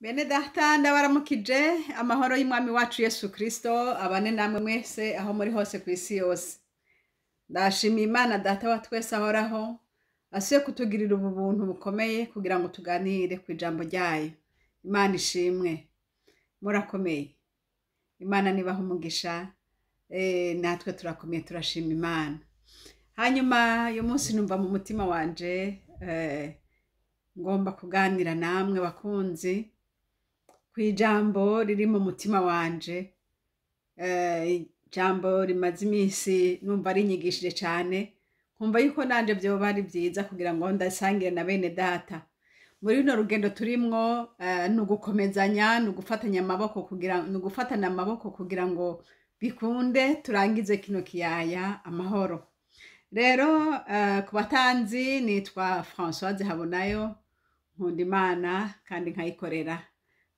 Bene data, ndabaramukije. Amahoro y'Umwami wacu Yesu Kristo abane namwe mwese aho muri hose ku isi yose. Ndashimiye Imana Data wa twese ahoraho asuye kutugirira ubu buntu bukomeye kugira ngo tuganire ku ijambo ryayo. Imana ishimwe. Murakomeye? Imana nibaha umugisha. Natwe turakomeye, turashima Imana. Hanyuma uyu munsi numva mu mutima wanje ngomba kuganira namwe bakunzi ku ijambo riri mu mutima wanje, ijambo rimaze iminsi numva rinyigishije cane, nkumva yuko nanje vyoba ari vyiza kugira ngo ndasangire na bene data muri runo rugendo turimwo. Ni ugukomezanya, ni ugufatanya amaboko kugira, ni ugufatana amaboko kugira ngo bikunde turangize kino kiyaya amahoro. Rero ku batanzi, nitwa Françoise Habonayo, nkunda Imana kandi nkayikorera.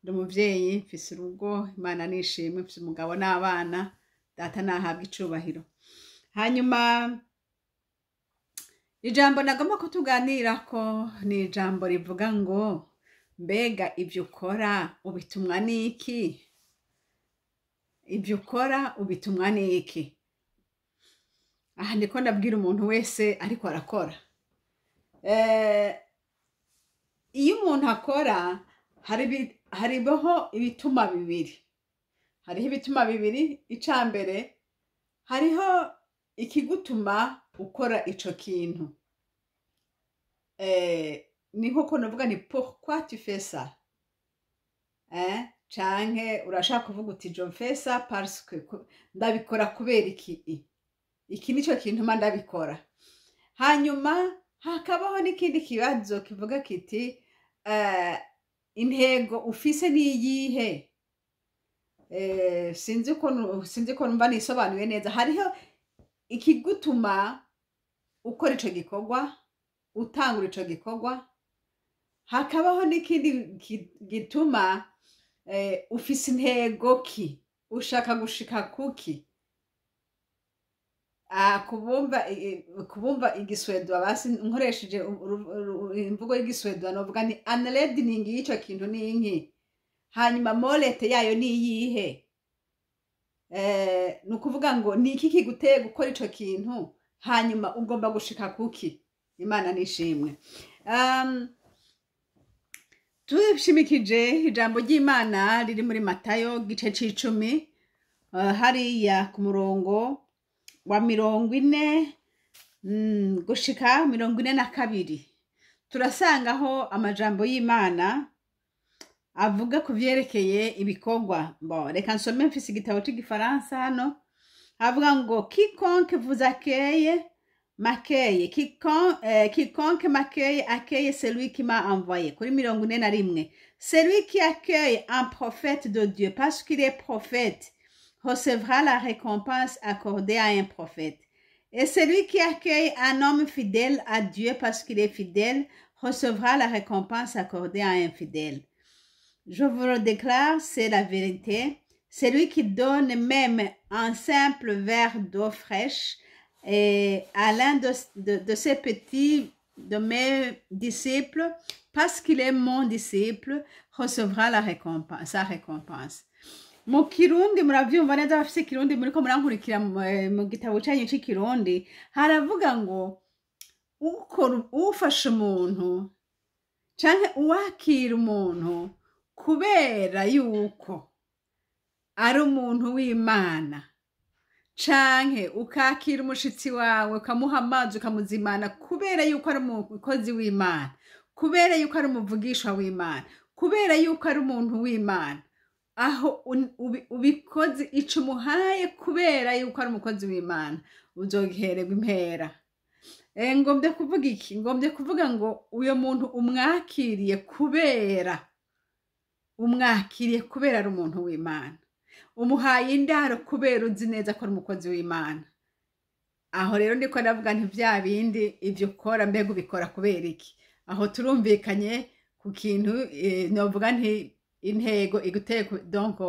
Ndi umuvyeyi, mfise urugo, Imana nishimwe, mfise umugabo n'abana, Data nahabwa icubahiro. Hanyuma ijambo nagomba ko tuganirako ni ijambo rivuga ngo: mbega ivyo ukora ubitumwa n'iki? Ivyo ukora ubitumwa n'iki? Aha ndiko ndabwira umuntu wese ariko arakora. Iyo umuntu akora, hariho ibituma bibiri. Hariho ibituma bibiri. Ica mbere, hariho ikigutuma ukora ico kintu. Ni nko novuga ni pourquoi tu fais ça, eh? Canke urashaka kuvuga uti: je fais ça parce que, ndabikora kubera iki, iki nico kintuma ndabikora. Hanyuma hakabaho n'ikindi kibazo kivuga kiti: intego ufise niyihe? Sinzi ko numva nisobanuye neza. Hariho ikigutuma ukora ico gikorwa, utangura ico gikorwa, hakabaho n'ikindi gituma ufise intego ki, ushaka gushika kuki. Kubumva igiswedwa, basi nkoresheje imvugo y'igiswedwa, novuga ni anledning y'ico kintu ni inki, hanyuma målet yayo ni iyihe? Ni ukuvuga ngo ni iki kiguteye gukora ico kintu, hanyuma ugomba gushika kuki? Imana nishimwe. Dushimikije ijambo ry'Imana riri muri Matayo gice c'icumi, hariya ku murongo wa 40 gushika 42, turasangaho amajambo y'Imana avuga ku vyerekeye ibikorwa. Bon, reka nsome, mfise igitabo c'igifaransa hano. Avuga ngo: quiconque vous accueille m'accueille, quiconque m'accueille accueille celui qui m'a envoyé. Kuri 41: celui qui accueille un prophète de Dieu parce qu'il est prophète recevra la récompense accordée à un prophète, et celui qui accueille un homme fidèle à Dieu parce qu'il est fidèle recevra la récompense accordée à un fidèle. Je vous le déclare, c'est la vérité. Celui qui donne même un simple verre d'eau fraîche et à l'un de ces petits de mes disciples, parce qu'il est mon disciple, recevra la récompense, sa récompense. Mu Kirundi muravyumva neza, abafise Ikirundi muriko murankurikira mu gitabo canyu c'ikirundi, haravuga ngo ukora, ufasha umuntu canke uwakira umuntu kubera yuko ari umuntu w'Imana, canke ukakira umushitsi wawe, ukamuha amazi, ukamuzimana kubera yuko ari umukozi w'Imana, kubera yuko ari umuvugishwa w'Imana, kubera yuko ari umuntu w'Imana, aho ubikoze ico umuhaye kubera yuko ari umukozi w'Imana, uzogihererwa impera. Ngombye kuvuga iki? Ngombye kuvuga ngo uyo muntu umwakiriye kubera, umwakiriye kubera ari umuntu w'Imana, umuhaye indaro kubera uzi neza ko ari umukozi w'Imana. Aho rero ndiko ndavuga nti vya bindi, ivyo ukora mbega ubikora kubera iki? Aho turumvikanye ku kintu novuga nti intego iguteye donc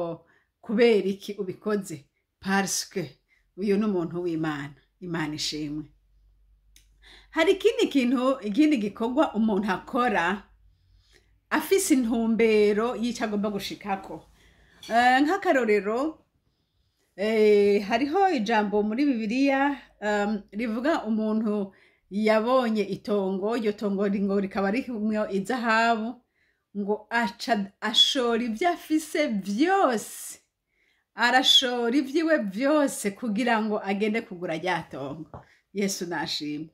kubera iki ubikoze, parce que uyu ni umuntu w'Imana. Imana ishimwe. Hari ikindi kintu, ikindi gikorwa umuntu akora. afise intumbero y'ico agomba gushikako. Nk'akarorero, hariho ijambo muri Bibiliya rivuga umuntu yabonye itongo, iryo tongo ngo rikaba ririmwo izahabu, ngo aca ashora ivyo afise vyose, arashora ivyiwe vyose kugira ngo agende kugura rya tongo. Yesu nashimwe.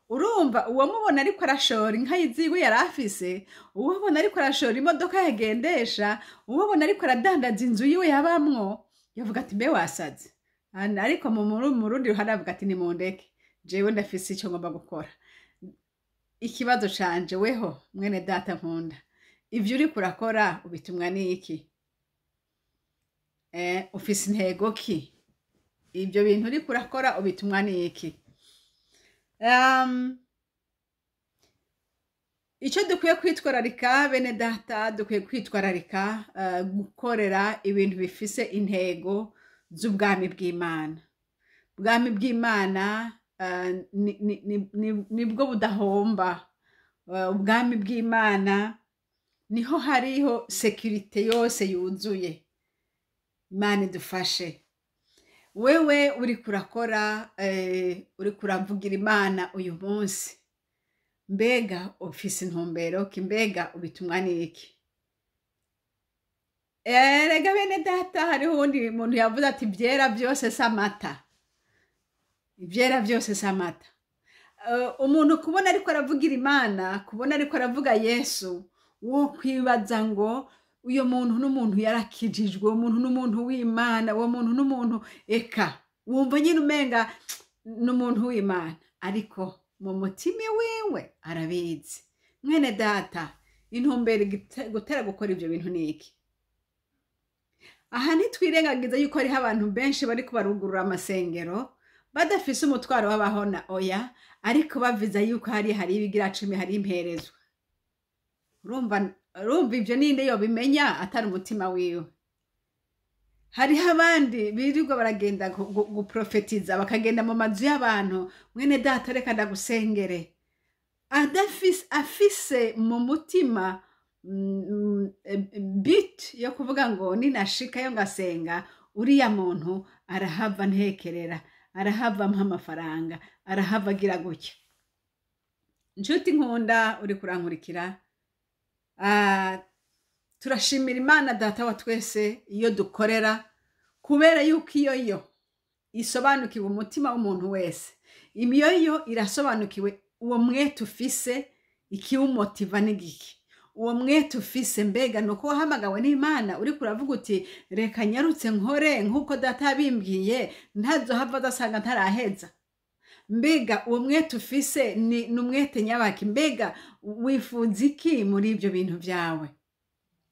Urumva uwamubona ariko arashora inka ziwe yari afise, uwabona ariko arashora imodoka yagendesha, uwabona ariko aradandaza inzu yiwe yabamwo, yavuga ati: "Mbe wasaze?" Ariko mu rundi ruhande avuga ati: "Nimundeke, jewe ndafise ico ngomba gukora." Ikibazo canje weho, mwene data nkunda, ivyo uriko urakora ubitumwa n'iki? Ufise intego ki? Ibyo bintu uriko urakora ubitumwa n'iki? Icyo dukwiye kwitwararika, bene data, dukwiye kwitwararika gukorera ibintu bifise intego z'ubwami bw'Imana. Ubwami bw'Imana nibwo budahomba. Ubwami bw'Imana niho hariho sécurité yose yuzuye. Imana idufashe. Wewe uriko urakora, uriko uravugira Imana uyu munsi, mbega ufise intumbero ki? Mbega ubitumwa n'iki? Erega bene data, hariho uwundi muntu yavuze ati: "Ivyera vyose si amata, ivyera vyose si amata." Umuntu kubona ariko aravugira Imana, kubona ariko aravuga Yesu, wo kwibaza ngo uyo muntu n'umuntu yarakijijwe, uwo muntu n'umuntu w'Imana, uwo muntu n'umuntu, eka wumva nyine umenga n'umuntu w'Imana, ariko mu mutima wiwe arabizi. Mwene data, intumbero gutera gukora ivyo bintu ni iki? Aha ntitwirengagiza yuko hariho abantu benshi bariko barugurura amasengero badafise umutwaro w'abahona, oya, ariko baviza yuko hari ibigira cumi, hari imperezwa. Urumva ivyo ninde yobimenya atari umutima wiwe? Hariho abandi birirwa baragenda guprofetiza, bakagenda mu mazu y'abantu: "Mwene data, reka ndagusengere," adafise, afise mu mutima but yo kuvuga ngo ninashikayo ngasenga, uriya muntu arahava ntekerera, arahava mpa amafaranga, arahava agira gutya. Nshuti nkunda uri kurankurikira, turashimira Imana Data wa twese iyo dukorera, kubera yuko iyo yo isobanukiwe umutima w'umuntu wese. Iyo yo irasobanukiwe uwo mwete ufise, ikiwumotiva n'igiki. Uwo mwete ufise, mbega ni uko wahamagawe n'Imana, uriko uravuga uti: "Reka nyarutse nkore nk'uko data yabimbwiye, ntazohava adasanga ntaraheza"? Mbega uwo mwete ufise ni umwete nyabaki? Mbega wifuza iki muri ibyo bintu byawe?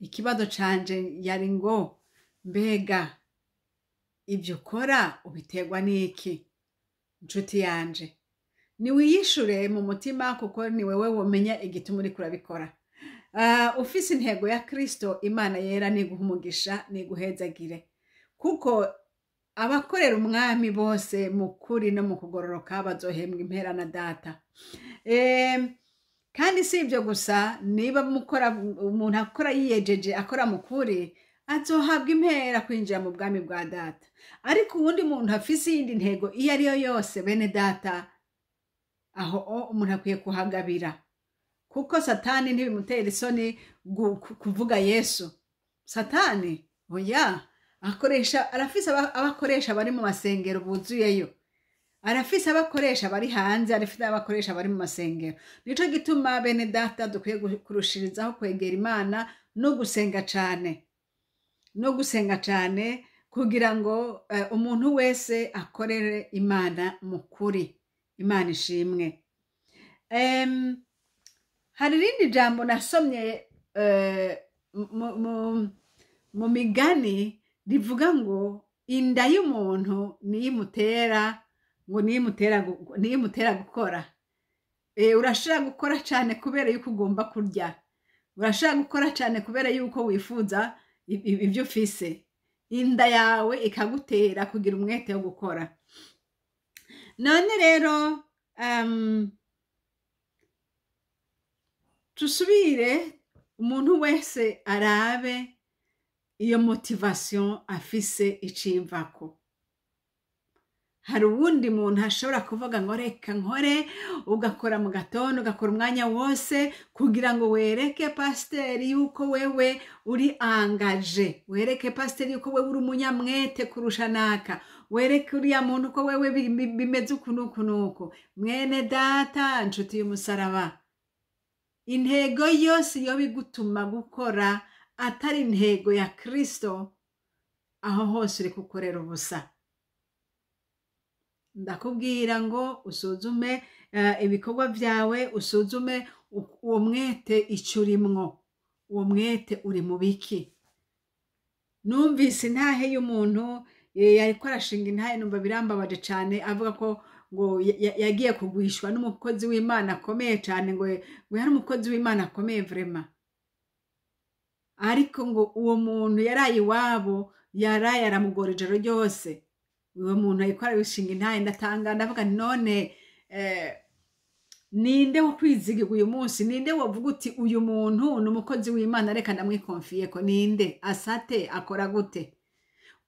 Ikibazo canje yari ngo: mbega ibyo ukora ubiterwa n'iki? Nshuti yanje, niwiyishure mu mutima, kuko ni wewe womenya igituma uriko urabikora. Ufise intego ya Kristo, Imana yera niguha umugisha, niguhezagire, kuko abakorera umwami bose mu kuri no mu kugororoka bazohembwa impera na data. Kandi si ibyo gusa, niba mukora, umuntu akora yiyejeje, akora mu kuri, azohabwa impera kwinjira mu bwami bwa data. Ariko uwundi muntu afise iyindi ntego iyo ari yo yose, bene data, aho umuntu akwiye kuhagabira, kuko Satani ntibimutera isoni kuvuga Yesu. Satani oya, akoresha, arafise abakoresha bari mu masengero buzuyeyo, arafise abakoresha bari hanze, arafise abakoresha bari mu masengero. Nico gituma, bene data, dukwiye kurushirizaho kwegera Imana no gusenga cane, no gusenga cane, kugira ngo umuntu wese akorere Imana mu kuri. Imana ishimwe. Hari irindi jambo nasomye mu migani rivuga ngo inda y'umuntu niyo imutera, ngo niyo imutera gukora. Urashobora gukora cyane kubera yuko ugomba kurya, urashobora gukora cyane kubera yuko wifuza ibyo ufise, inda yawe ikagutera kugira umwete wo gukora. None rero tusubire. Umuntu wese arabe iyo motivation afise icimvako. Hari uwundi muntu ashobora kuvuga ngo reka nkore, ugakora mu gatondo, ugakora umwanya wose kugira ngo wereke pasiteri yuko wewe uri engagé, wereke pasiteri yuko wewe uri umunyamwete kurusha naka, wereke uriya muntu ko wewe bimeze uku n'uku n'uku. Mwene data, nshuti y'umusaraba, intego yose yoba igutuma gukora atari intego ya Kristo, aho hose uri gukorera ubusa. Ndakubwira ngo usuzume ibikorwa byawe, usuzume uwo mwete icyo urimwo, uwo mwete uri mu biki. Numvise intahe y'umuntu yariko arashinga intahe, numva birambabaje cane, avuga ko ngo yagiye kugwishwa n'umukozi w'Imana akomeye cane, ngo yari umukozi w'Imana akomeye vraiment, ariko ngo uwo muntu yaraye iwabo, yaraye aramugora ijoro ryose. Uwo muntu ariko arabishinga intahe, ndatanga ndavuga nti none ninde wo kwizigirwa uyu munsi? Ninde wovuga uti uyu muntu ni umukozi w'Imana, reka ndamwikonfiye ko? Ninde asate akora gute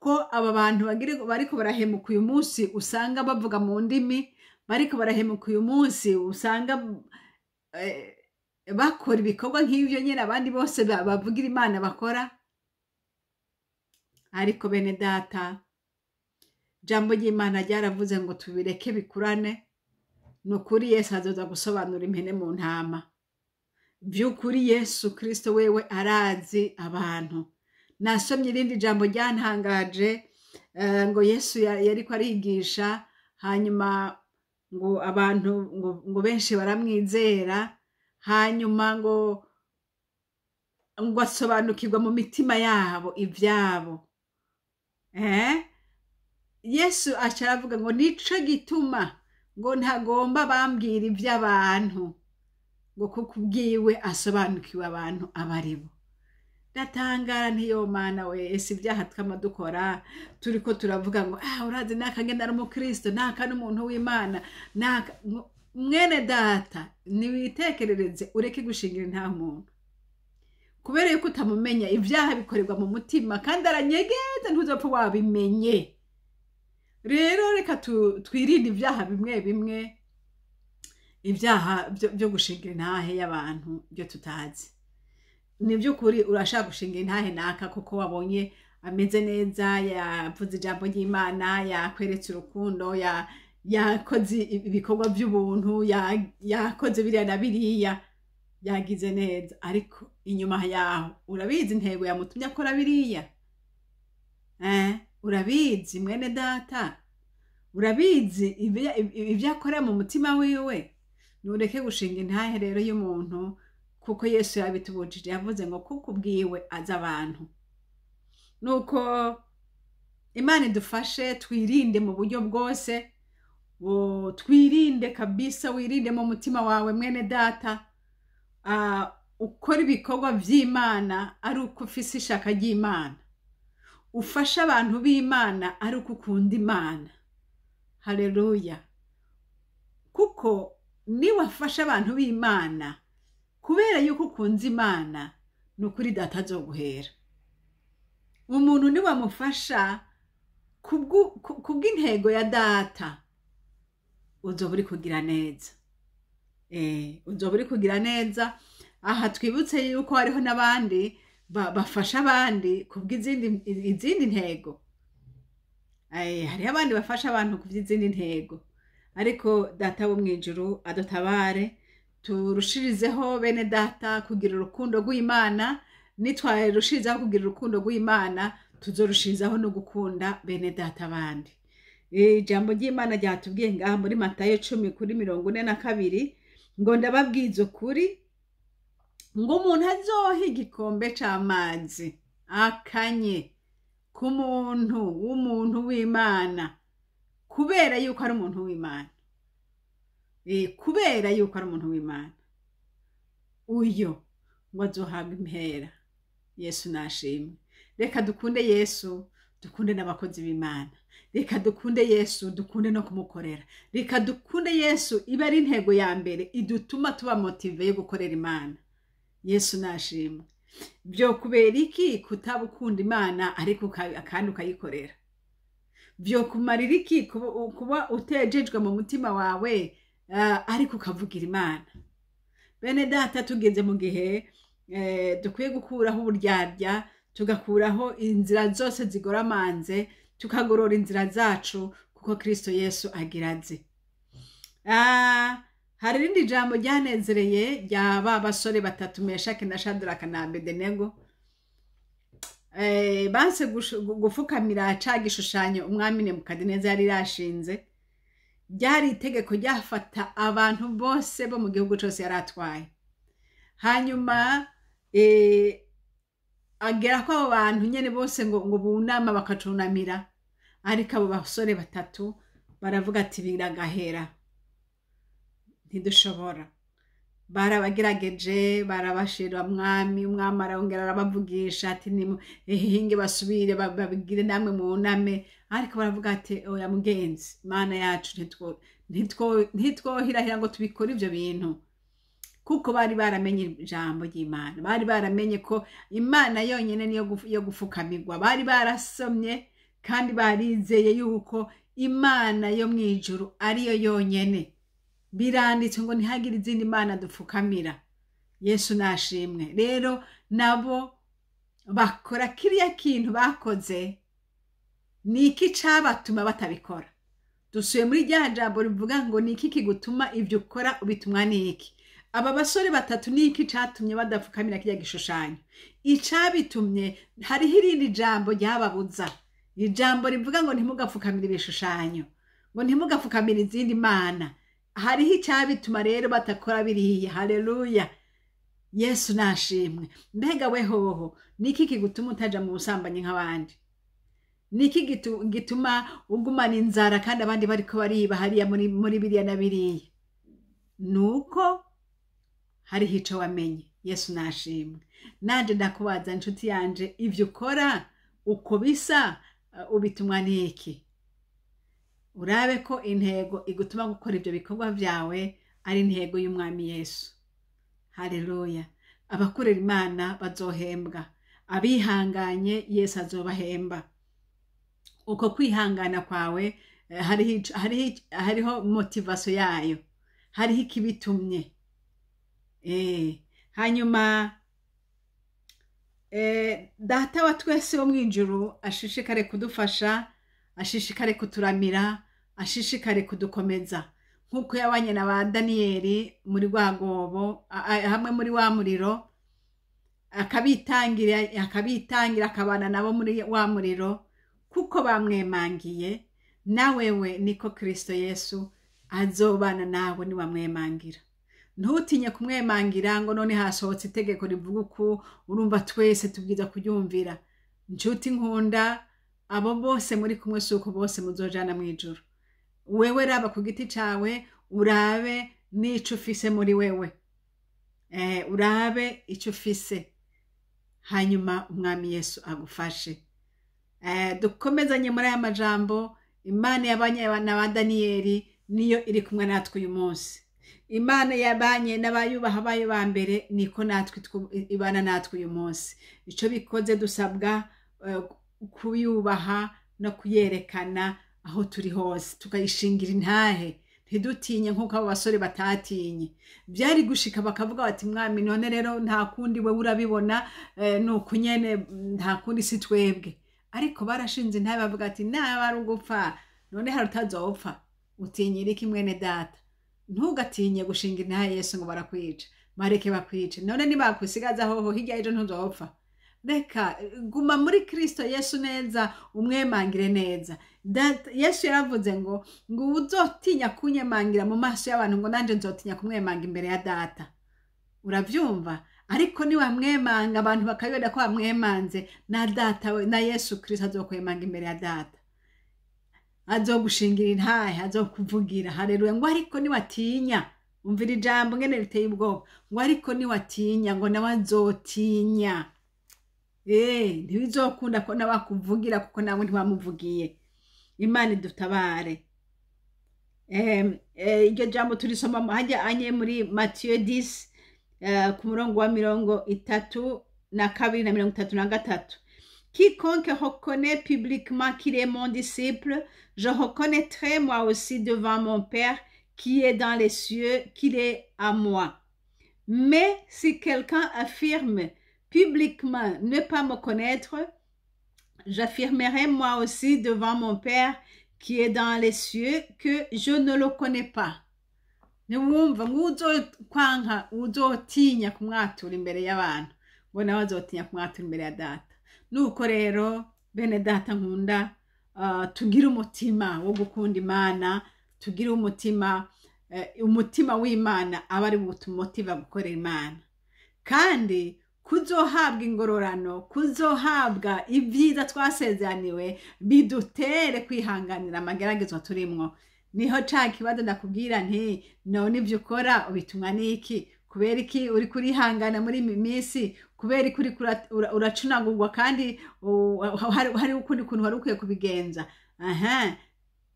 ko aba bantu bariko barahemuka uyu munsi, usanga bavuga mu ndimi, bariko barahemuka uyu munsi, usanga bakora ibikorwa nk'ivyo nyene abandi bose bavugira Imana bakora? Ariko bene data, jambo ry'Imana ryaravuze ngo tubireke bikurane. Ni ukuri Yesu azoza gusobanura impene mu ntama. Vy'ukuri Yesu Kristo wewe arazi abantu. Nasomye irindi jambo ryantangaje, ngo Yesu yariko arigisha, hanyuma ngo abantu ngo benshi baramwizera, hanyuma ngo asobanukirwa mu mitima yabo ivyabo. Yesu aca aravuga ngo nico gituma ngo ntagomba bambwira ivy'abantu, ngo kuko ubwiwe asobanukiwe abantu abaribo. Ndatangara ntiyo Mana we, ese ibyaha twama dukora turiko turavuga ngo urazi naka ngenda ari umukristo, naka n'umuntu w'Imana, naka mwene data, niwitekerereze ureke gushingira nta muntu kubera yuko utamumenya. Ibyaha bikorerwa mu mutima kandi aranyegeza, ntuzopfa wabimenye. Rero reka twirinde ibyaha bimwe bimwe, ibyaha byo gushingira intahe y'abantu byo tutazi. Ni by'ukuri urashaka gushinga intahe naka kuko wabonye ameze neza, yavuze ijambo ry'Imana, yakweretse urukundo, yakoze ibikorwa by'ubuntu, yakoze biriya na biriya, yagize neza, ariko inyuma yaho urabizi intego yamutumye akora biriya? Urabizi mwene data? Urabizi ibyo akora mu mutima wiwe? Nureke gushinga intahe rero y'umuntu, kuko Yesu yabitubujije, yavuze ngo kuko ubwiwe azi abantu. Nuko Imana idufashe twirinde mu buryo bwose, twirinde kabisa, wirinde mu mutima wawe mwene data, ukora ibikorwa vy'Imana ari uko ufise ishaka ry'Imana, ufasha abantu b'Imana ari uko ukunda Imana. Haleluya! Kuko niwafasha abantu b'Imana kubera yuko ukunze Imana, ni ukuri data azoguhera. Umuntu niwamufasha kubw'intego ya data, uzoba uri kugira neza. Uzoba uri kugira neza. Aha twibutse yuko hariho n'abandi bafasha abandi kubw'izindi izindi ntego. Hariho abandi bafasha abantu kubw'izindi ntego, ariko data wo mw'ijuru adutabare, turushirizeho bene data kugira urukundo rw'Imana. Nitwarushirizaho kugira urukundo rw'Imana, tuzorushirizaho no gukunda bene data abandi. Ijambo ry'Imana ryatubwiye ngaha muri Matayo 10:42 ngo ndababwiza ukuri ngo umuntu azoha igikombe c'amazi akanye ku muntu w'umuntu w'Imana, kubera yuko ari umuntu w'Imana, kubera yuko ari umuntu w'Imana, uyo ngo azohabwa impera. Yesu nashimwe. Reka dukunde Yesu, dukunde n'abakozi b'Imana. Reka dukunde Yesu, dukunde no kumukorera. Reka dukunde Yesu, ibe ari intego ya mbere idutuma tuba motivé yo gukorera Imana. Yesu nashimwe. Byo kubera iki kutaba ukunda Imana ariko kandi ukayikorera? Byo kumarira iki kuba utejejwe mu mutima wawe ariko ukavugira Imana? Bene data, tugeze mu gihe dukwiye gukuraho uburyarya, tugakuraho inzira zose zigoramanze, tukagorora inzira zacu, kuko Kristo Yesu agira aze. Hari irindi jambo ryanezereye rya ba basore batatu, Meshaki na Shadraka na Abedenego. Banse gufukamira ca gishushanyo umwami Nebukadineza yari yashinze. Ryari itegeko ryafata abantu bose bo mu gihugu cose yari atwaye. Hanyuma agera ko abo bantu nyene bose ngo bunama bakacunamira, ariko abo basore batatu baravuga ati: "Biragahera, ntidushobora." Barabagerageje, barabashira mwami, umwami arongera arabavugisha ati: "Hinge basubire babigire namwe muname." Ariko baravuga ati: "Oya mugenzi, Mana yacu, ntitwohirahira ngo tubikore ivyo bintu." Kuko bari baramenye ijambo ry'Imana, bari baramenye ko Imana yonyene niyo yo gufukamirwa. Bari barasomye kandi barizeye yuko Imana yo mw'ijuru ariyo yonyene. Biranditswe ngo ntihagire izindi mana dupfukamira. Yesu nashimwe. Rero nabo bakora kiriya kintu bakoze. Ni iki cabatuma batabikora? Dusuye muri rya jambo rivuga ngo: "Ni iki kigutuma ibyo ukora? Ubitumwa n'iki?" Aba basore batatu, ni iki catumye badapfukamira kirya gishushanyo? Icabitumye, hariho irindi jambo ryababuza, ijambo rivuga ngo ntimugapfukamire ibishushanyo, ngo ntimugapfukamire izindi mana. Hariho icyabituma rero batakora biriya. Haleluya, Yesu nashimwe. Mbega we hoho, niki kigutuma utaja mu busambanyi nk'abandi? Niki gituma ugumana inzara kandi abandi bariko bariba hariya muri biriya na biriya? Nuko hariho ico wamenye. Yesu nashimwe. Nanje ndakubaza, inshuti yanje, ivyo ukora uko bisa, ubitumwa n'iki? Urabe ko intego igutuma gukora ibyo bikorwa byawe ari intego y'umwami Yesu. Haleluya. Abakorera Imana bazohembwa, abihanganye Yesu azobahemba. Uko kwihangana kwawe, hariho motivation yayo, hariho ikibitumye. Hanyuma Data wa twese wo mw'ijuru ashishikare kudufasha, ashishikare kuturamira, ashishikare kudukomeza, nk'uko yabanye na ba Daniyeli muri rwa rwobo, hamwe muri wa muriro, akabitangira, akabana nabo muri wa muriro kuko bamwemangiye. Nawewe niko Kristo Yesu azobana nawe niwamwemangira. Ntutinye kumwemangira ngo none hasohotse itegeko rivuga uku, urumva twese tubwiza kuryumvira. Nshuti nkunda, abo bose muri kumwe si uko bose muzojana mu ijuru. Wewe raba ku giti cawe, urabe n'ico ufise muri wewe, urabe ico ufise, hanyuma umwami Yesu agufashe. Dukomezanye muri aya majambo. Imana yabanye na ba Daniyeli niyo iri kumwe natwe uyu munsi. Imana yabanye n'abayubaha bayo ba mbere niko natwe ibana natwe uyu munsi. Ico bikoze, dusabwa kuyubaha no kuyerekana aho turi hose, tukayishingira intahe, ntidutinye nk'uko abo basore batatinye. Byari gushika bakavuga bati: "Mwami, none rero nta kundi, we urabibona, ni uku nyene, nta kundi, si twebwe." Ariko barashinze intahe, bavuga ati: "Naba ari ugupfa, none hari utazopfa?" Utinyira iki, mwene data? Ntugatinye gushinga intahe Yesu ngo barakwica. Bareke bakwice. None nibakwisigaza hoho, hirya y'ejo ntuzopfa? Reka guma muri Kristo Yesu neza, umwemangire neza. Yesu yaravuze ngo uzotinya kunyemangira mu maso y'abantu, ngo nanje nzotinya kumwemanga imbere ya Data. Uravyumva? Ariko niwamwemanga abantu bakabibona ko wamwemanze, na Data na Yesu Kristo azokwemanga imbere ya Data, azogushingira intahe, azokuvugira. Haleluya. Ngo ariko niwatinya, umvira ijambo ngene riteye ubwoba, ngo ariko niwatinya, ngo nawe azotinya. Ntibizokunda ko nawe akuvugira, kuko nawe ntiwamuvugiye. Imana idutabare. Iryo jambo turisoma hajya anye muri Mathieu 10. ku murongo wa 32 na 33: "Quiconque reconnaît publiquement qu'il est mon disciple, je reconnaîtrai moi aussi devant mon Père qui est dans les cieux qu'il est à moi. Mais si quelqu'un affirme publiquement ne pas me connaître, j'affirmerai moi aussi devant mon Père qui est dans les cieux que je ne le connais pas." Ntiwumva ngo uzokwanka, uzotinya kumwatura imbere y'abantu, ngo nawe azotinya kumwatura imbere ya Data. Nuko rero, bene Data nkunda, tugire umutima wo gukunda Imana, tugire umutima w'Imana aba ari butumotiva gukorera Imana, kandi kuzohabwa ingororano, kuzohabwa ibyiza twasezeraniwe, bidutere kwihanganira amageragezwa turimwo. Niho ca kibazo ndakubwira nti: "None ibyo ukora ubitumwa n'iki? Kubera iki uri kurihangana muri iyi minsi? Kubera iki uriko uracunagurwa kandi hari ukundi kuntu wari ukwiye kubigenza?" Aha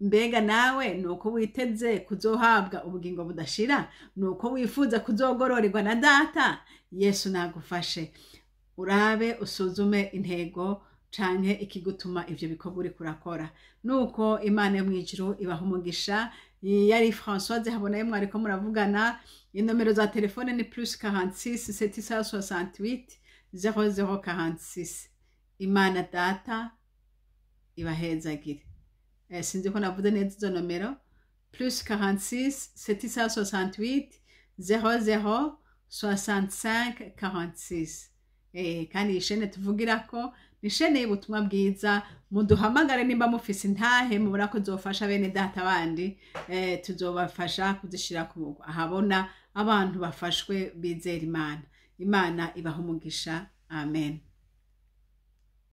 mbega nawe ni uko witeze kuzohabwa ubugingo budashira? Ni uko wifuza kuzogororerwa na Data? Yesu nagufashe urabe, usuzume intego canke ikigutuma ivyo bikorwa uriko urakora. Nuko Imana yo mw'ijuru ibaha umugisha. Yari Françoise Habonaye mwariko muravugana. Inomero za telefone ni +46 768 0046. Imana Data ibahezagire. Sinzi ko navuze neza izo nomero: +46 768 00 65 46. Kandi iyi shene tuvugirako ni shene y'ubutumwa bwiza. Muduhamagare nimba mufise intahe mubona ko zofasha bene Data bandi, tuzobafasha kuzishira ahabona, abantu bafashwe bizera Imana. Imana ibaha umugisha. Amen.